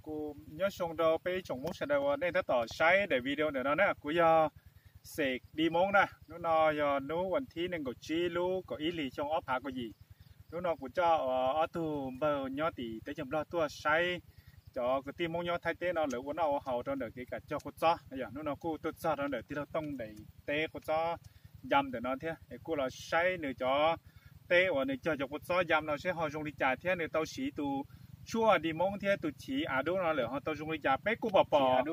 Kuv nyob zoo rau peb ib tsoom Hmoob sawv daws uas nej tab tom saib daim video ntawm no na. Kuv yog Xes Di Moob na. Hnub no yog hnub vas thib nees nkaum tsib lub kaum ib hlis xyoo ob phav kaum yim. Hnub no kuv coj ob tug npawg nyob tim teb chaws Nplog tuaj saib cov kwv tij Hmoob nyob Thaib teb no lawv ua noj ua haus rau ntawm kev kam cog kua txob. Hnub no kuj tuaj txog rau ntawm tij laug Tooj daim teb kua txob yam ntawm no thiab, es kuj los saib nws cov teb uas nws cog cov kua txob yam no seb ho zoo li cas thiab nws tau siv tus tshuaj Di Moob thiab tus chiv A Dub no lawm ho tau zoo li cas. Peb kuj pom pom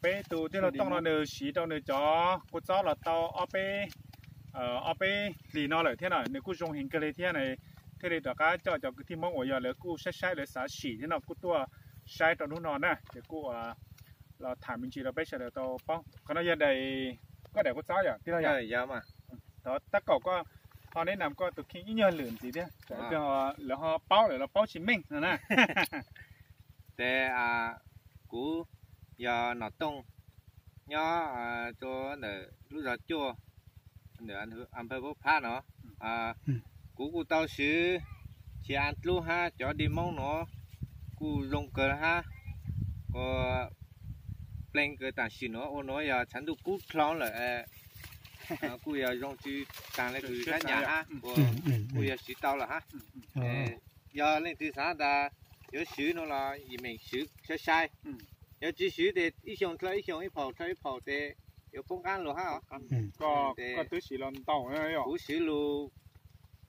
peb tus tij laug Tooj no nws siv rau nws cov kua txob los tau ob peb ob peb hlis no lawm thiab na, nws kuj zoo heev kawg li thiab na. Thiaj li rov qab coj cov kwv tij Hmoob uas yog lawv kuj saib saib lawv xav sim thiab no kuj tuaj saib rau hnub no na, ces kuj los tham me ntsis rau peb sawv daws tau paub. Qhov no yog daim, koj daim kua txob yog tij laug yog? Thov tab kaum koj ho neb nam koj tus kheej ib nyuag lwm ntxiv thiab, lawv ho paub lawm los paub tsis meej no na. Ces kuv yog Nom Tooj, nyob rau ntawm lub zos Cuaj, ntawm Anphaw Pab Phab no. Kuv kuj tau swv chiv A Dub hab cov Di Moob nuav kuj zoo kawg hab, ua plees kawg tam sim nuav ua nuav yog tshav ntuj kub dlhau lawm, kuj yog zoo tsis taag le kws sab nyam hab, kuj yog swv tau lawm hab. Yog leej twg xav tas yuav swv nuav los yim meem swv sai sai. Yuav tsis swv tes ib xyoo dlhau ib xyoo, ib phaum dlhau ib phaum tes yuav poob qaab lug hab os. Kuv swv lug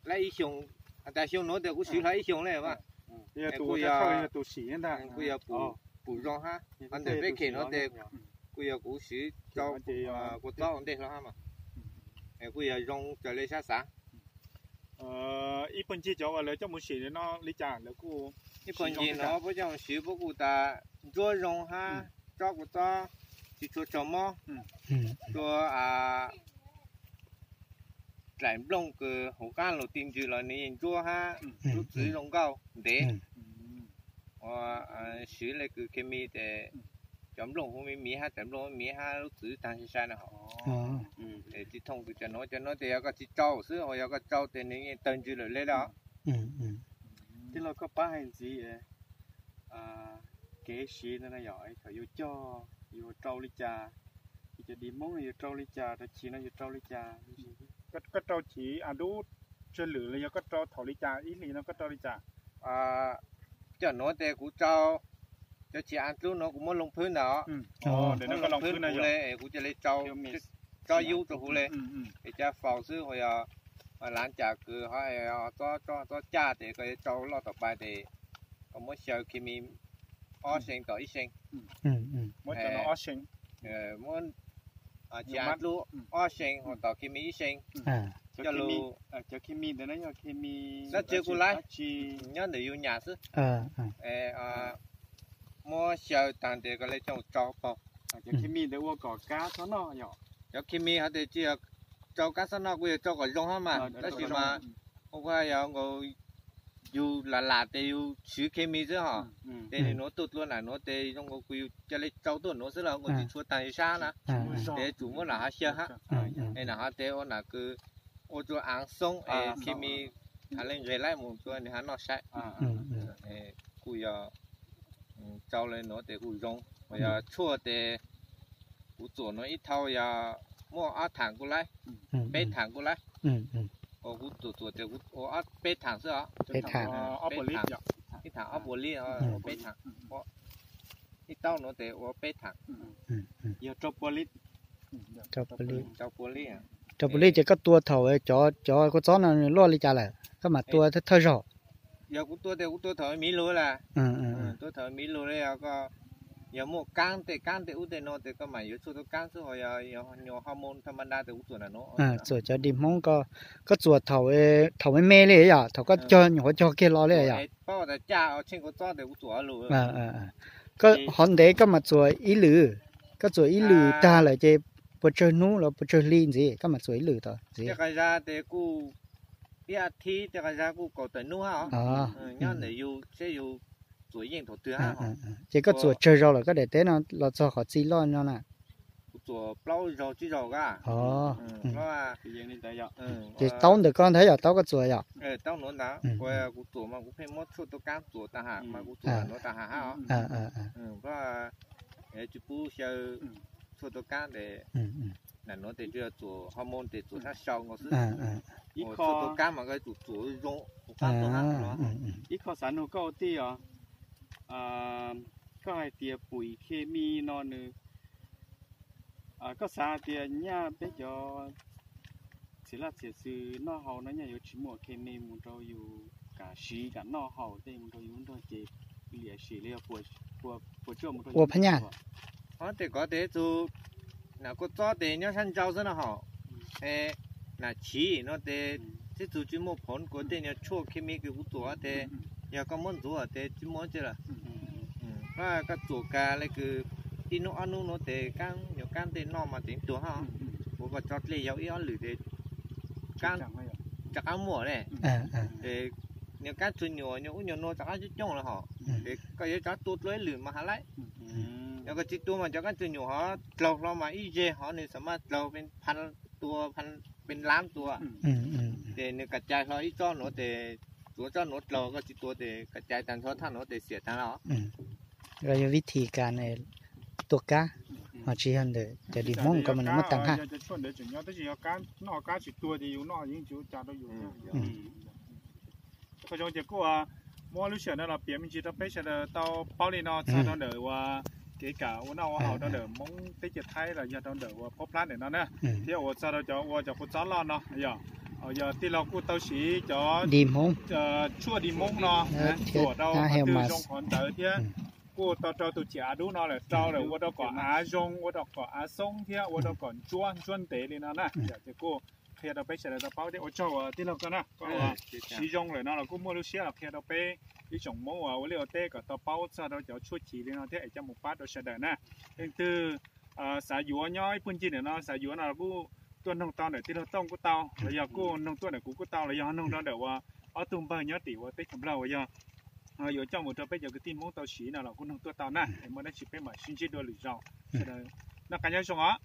lab ib xyoo, has tas xyoo nuav tes kuv swv dlhau ib xyoo le mas. Kuj yog pum zoo hab, ho ntawm peb khem nuav tes kuj yog kuv swv rau kua txob ua ntej hlo hab mas. Kuj yog zoo raws le sab xav. Ib puag ncig cov uas lawv coj mus sim no li cas? Ib puag ncig no puab coj mus sim puab kuj tas ntsuab zoo hab, tsob kua txob tsis tshua raug mob, tsuas dlaim nplooj kws huv qaab lug ti ntsws los nws yeej ntsuab hab, lub txwv zoo nkauj ntev. Ua swv le kws khes mis tes cov nplooj huv miv miv hab, cov nplooj huv miv hab lub txwv taag sai sai no. Tes tsis thooj kws cov nuav, cov nuav tes yog koj tsis tsau xwb, ho yog koj tsau tes nws yeej tawg ntsws lawm le os. Tij laug koj pab hais ntxiv, kev siv ntawd no yog thaum yus cog yus rau li cas, cov Di Moob no yus rau li cas, rau chiv no yus rau li cas? Koj rau chiv A Dub tsawg lwm los yog koj rau thaum li cas, ib hlis no koj rau li cas? Cov nuav tes kuv tsau, cov chiv A Dub nuav kuv muab loo phwb ntag os. Muab loo phwb kuv le, kuv ca le tsau tsob yub rau huv le, es ca faus xwb ho yog lav cas kws ho tsob caj tes koj yuav tsau loj tom pais tes koj muab xyaw khes mis ob see tom ib see. Muab chiv A Dub ob see ho tom khes mis ib see. Cov khes mis ntawd yog khes mis dab tsi kuj laib, nyob ntawm yus nyam xwb. Muab xyaw taag tes koj le coj tsau paug. Cov khes mis ntawd ua kom kab txhob noj yom? Cov khes mis hov tes tsis yog tsau kab txhob noj, kuj yog tsau kom zoo hab mas, tab sis mas ua yog nkaus yus lam lam tes yus swv khes mis xwb hos, tes nws nuav tuaj dlua nam nuav tes zoo nkaus kws yus ca le tsau tuaj nuav xwb los nkaus tsis tshua taag yus sab na, tes tsum muab nam hov xyaw hab. Es nam hov tes ua nam kws ua rua aav xoob es khes mis hav le nqeg laib mus rua nws hav noj saib. Kuj yog tsau le nuav tes kuj zoo, yog tshuaj tes kuv txuam nuav ib thau yog muaj ob thaam kuj laib, peb thaam kuj laib. Kuv txuam txuam tes kuv ua peb thaam xwb os. Ib thaam ob puas lib, peb thaam, ib taub nuav tes ua peb thaam. Yog rau puas lib. Rau puas lib ces koj tua thaum cov kua txob no loj li cas lawm koj mam tua thawj zaug? Yog kuv tua tes kuv tua thaum miv lug lawm. Tua thaum miv lug le, yog muaj kaab tej kaab tej ub tej no tes koj mam yuav tshuaj tua kaab xwb, ho yog nyuag hormone tha ma da tes kuv txuam nam nuav. Txuam cov Di Hmoob ko, koj txuam thaum me me li yom, thaum koj cog nyuam qhuav cog kiag los li yom? Paub tas caj tsheej kua txob tes kuv txuam lug. Koj hov ntev koj mam txuam ib lwm, koj txuam ib lwm tag lawm ces puas tsawg hnub los puas tsawg hli ntxiv koj mam txuam ib lwm tod ntxiv? Tej qas zag tes kuj ib as thiv, tej qas zag kuj kaum tawm hnub hab os. Nyob ntawm yus seb yus txuam yeej thaum twg hab. Ces koj txuam tsawg zaus lawm koj daim teb no los txog qhov txij loj no na? Kuv txuas plaub zaug tsib zaug ka. Ces taub ntawm koj ntag yom, taub koj txuas yom? Taub nuav ntag, kuv txuas mas kuv pheej muab tshuaj tua kab txuas tag hab mas kuv txuas nuav tag hab hab. Tsis pub xyaw tshuaj tua kab tes, nam nuav tes tsuas yog txuas hormone tes txuas sab sau nkaus xwb. Tshuaj tua kab mas koj tsum txuas zoo, ua qab tua hab. Ib qho xav nug koj ua tij os, koj hais tias pum khes mis no nws, koj xav hais tias nyaj peb cov txiv laj txiv xwm noj haus no nyaj yuav tsis muaj khes mis mus rau yus kam siv kam noj haus tej mus rau yus nrog ces liam sim li yog puas tsuaj mus rau ua phab nyaj. Tes kov tes txug nam kua txob tes nyob sab ntsau xwb no hom, nam chiv no tes txhib txug tsis muaj phoov kws tej nyuag tshuaj khes mis kws kuv txuas tes yog koj muab ntxuav tes tsis muaj tsi lawm. Koj txuas kag le kws ib hnub ob hnub nuav tes kaab nyuag kaab ntej noj mas tseem tuag hab. Ua koj tso dlej yau ib ob lwm tes kaab rov qaab muaj ne. Tes nyuag kaab tsuag nyuam nyuag ub nyuag nuav rov qaab coob coob lawm hom. Tes koj yuav rov tua dlua ib lwm mas has laib. Yog koj tsis tua mas cov kaab tsuag nyuam hov dlaug hlo mas ib zeg hov nws xam maj dlaug pha tua, peb laab tua. Ces nws kav cai hlo ib tsob nuav tes, tsuav tsob nuav dlaug koj tsis tua tes kav cai tag nrho thaj nuav tes xiam tag los. Yog vib thim kas tua kab, ho tsis yog ntawm cov dim Hmoob ko mas nws muaj tag hab. Tab sis yog kab noj kab tsis tuag ces yus noj yeej tsis ua cas rau yus. Qhov zoo ces kuj muab lub sij hawm no los piav me ntsis rau peb sawv daws tau paub li no txog rau ntawm uas kev kam ua noj ua haus rau ntawm Hmoob teb chaws Thaib los yog rau ntawm uas phob plab ntawm no na, thiab uas txog rau cov ua cov kua txob loj no yog, yog tij laug kuj tau siv cov tshuaj dim Hmoob no tuam rau qhov twg zoo qhov ntawd thiab kuj tau rau tus chim av dub no lawm rau lawm ua rau kom av zoo ua rau kom av xoob thiab ua rau kom ntsuab ntsuab ntev li no na. Ces kuj qhia rau peb sawv daws tau paub thiab ua tsaug uas tij laug koj na, koj siv zoo lawm no los kuj muaj lub siab los qhia rau peb ib tsoom Hmoob uas ua liaj ua teb kom tau paub txog rau cov tshuaj chiv li no thiab es coj mus pab rau sawv daws na. Leej twg xav yuav nyob ib puag ncig ntawm no xav yuav no los kuj tuaj noog tau ntawm tij laug Tooj kuj tau los yog kuj noog tuaj ntawm kuv kuj tau los yog noog rau ntawm uas ob tug npawg nyob tim uas teb chaws Nplog uas yog yuav coj mus rau peb cov kwv tij Hmoob tau siv no los kuj noog tuaj tau na. Es muaj dab tsi peb mam sib ntsib dua lwm zaus. Sawv daws noj qab nyob zoo os.